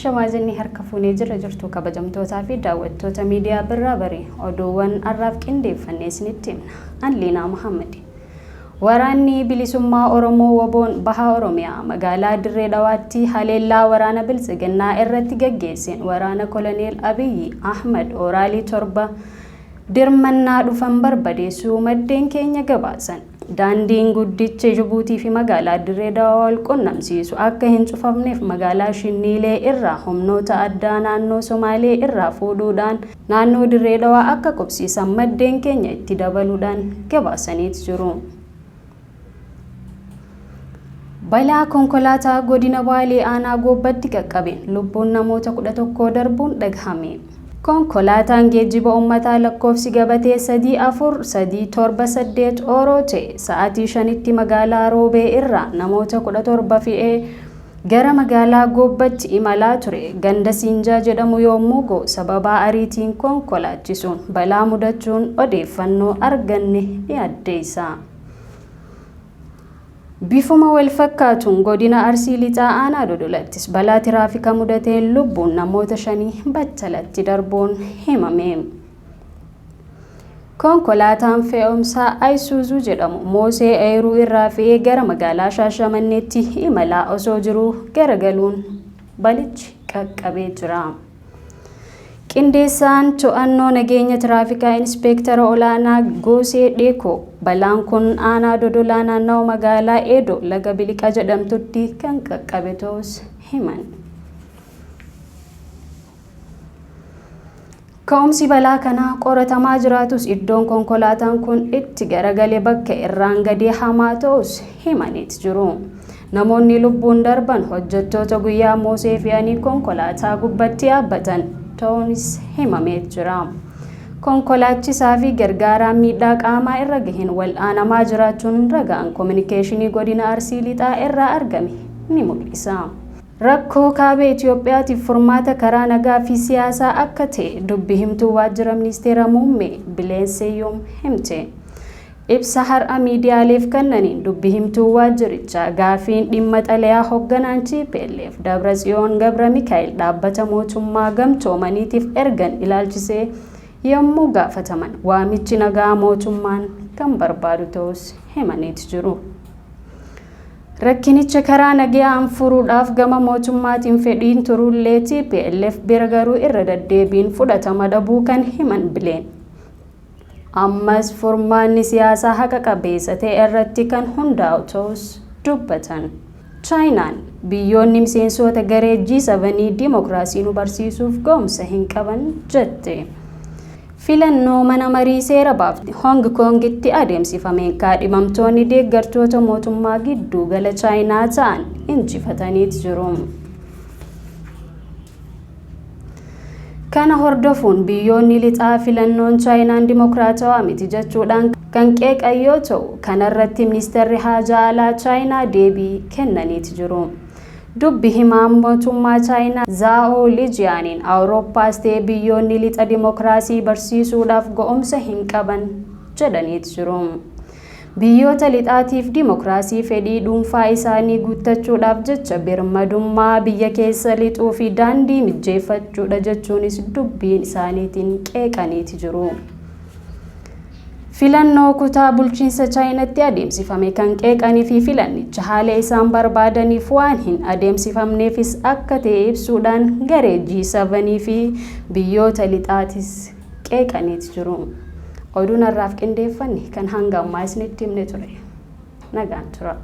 Ashamaa jennee harka fuunee jirra jirtu kabajamtootaa fi daawwattoota miidiyaa Birraa Barii oduuwwan har'aaf qindeeffannee isinitti himna. An Liinaa Muhammad. Waraanni Bilisummaa Oromoo WBOn Baha Oromiyaa magaalaa Dirree Dhawaatti haleellaa waraana Biltsiginnaa irratti gaggeesseen waraana Koloneel Abiyyi Ahmad Ooraalii 7 dirmannaa dhufan barbadeessuu maddeen keenya gabaasan. Daandiin guddichi Jibuutii fi magaalaa Dirree Dawaa wal qunnamsiisu akka hin cufamneef magaalaa Shinniilee irraa humnoota addaa naannoo Somaalee irraa fuudhuudhaan naannoo Dirree Dhawaa akka qubsiisan maddeen keenya itti dabaluudhaan gabaasaniit jiru. Balaa konkolaataa godina Baalee aanaa Goobbatti qaqqabeen lubbuun namoota 11 darbuun dhagahame. Konkolaataan geejjiba uummataa lakkoofsi gabatee 3 4 3 7 8 Ooroo ta'e sa'aatii 5tti magaalaa Roobee irraa namoota 17 fe'ee gara magaalaa Goobbatti imalaa ture ganda Siinjaa jedhamu yoommuu ga'u sababaa ariitiin konkolaachisuun balaa mudachuun odeeffannoo arganne ni addeessa. Bifuma walfakkaatuun Godina Arsii Lixaa Aanaa Dodolattis balaa tiraafika mudateen lubbuun namoota shanii battalatti darbuun himame. Konkolaataan fe'umsaa Ayisuuzuu jedhamu Moosee Ayiruu irraa fe'ee gara magaalaa Shaashamanneetti imalaa osoo jiruu garagaluun balichi qaqqabee jira. Qindeessaan to'annoo nageenya tiraafikaa Inispeektara Olaanaa Goosee Dheekoo balaan kun aanaa Dodolaa naannawa magaalaa Eedoo laga Biliqa jedhamtutti kan qaqqabe ta'uus himan. Ka'umsi balaa kanaa qoratamaa jiraatus iddoon konkolaataan kun itti garagale bakka irraan gadee hamaa ta'us himaniit jiru. Namoonni lubbuun darban hojjettoota guyyaa moosee fe'anii konkolaataa gubbatti yaabbatan ta'uunis himamee jira. Konkolaachisaa fi gargaaraan miidhaa qaamaa irra gaheen wal'aanamaa jiraachuun ragaan kominikeeshinii godina Arsii Lixaa irraa argame ni mul'isa. Rakkoo Kaaba Itoophiyaatiif furmaata karaa nagaa fi siyaasaa akka ta'e dubbi himtuu waajjira ministeera muummee Bileen Seyyuum himte. Ibsa har'a miidiyaaleef kannaniin dubbi himtuun waajjirichaa gaafiin dhimma xalayaa hogganaan tplf Dabratsiyoon Gabramikaa'el dhaabbata mootummaa gamtoomaniitiif ergan ilaalchisee yommuu gaafataman waamichi nagaa mootummaan kan barbaadu ta'uus himaniit jiru. Rakkinicha karaa nagayaan furuudhaaf gama mootummaatiin fedhiin turuullee tplf bira garuu irra daddeebiin fudhatama dhabuu kan himan Bileen. Ammas furmaanni siyaasaa haqa qabeessa ta'e irratti kan hundaa'u ta'uus dubbatan. Chaayinaan biyyoonni miseensoota garee G7 dimokiraasii nu barsiisuuf ga'umsa hin qaban jette. Filannoo mana marii seera baafti Hong Kongitti adeemsifameen kaadhimamtoonni deeggartoota mootummaa gidduu gala Chaayinaa ta'an injifataniit jiru. Kana hordofuun biyyoonni lixaa filannoon Chaayinaan dimokiraatawaa miti jechuudhaan kan qeeqan yoo ta'u, kanarratti ministeerri haajaa alaa Chaayinaa deebii kennaniiti jiru. Dubbi himaan mootummaa Chaayinaa Zaa'oo Lijiyaaniin Awurooppaas ta'e biyyoonni lixa dimokiraasii barsiisuudhaaf ga'umsa hin qaban jedhaniiti jiru. Biyyoota lixaatiif dimokiraasii fedhii dhuunfaa isaanii guuttachuudhaaf jecha birmadummaa biyya keessa lixuu fi daandii mijjeeffachuudha jechuunis dubbiin isaaniitiin qeeqaniiti jiru. Filannoo kutaa bulchiinsa Chaayinatti adeemsifame kan qeeqanii fi filannicha haala isaan barbaadaniif waan hin adeemsifamneefis akka ta'e ibsuudhaan garee G7 fi biyyoota lixaatis qeeqaniit jiru. Oduun har'aaf qindeeffanne kan hanga ammaa isinitti himne ture. Nagaan tura.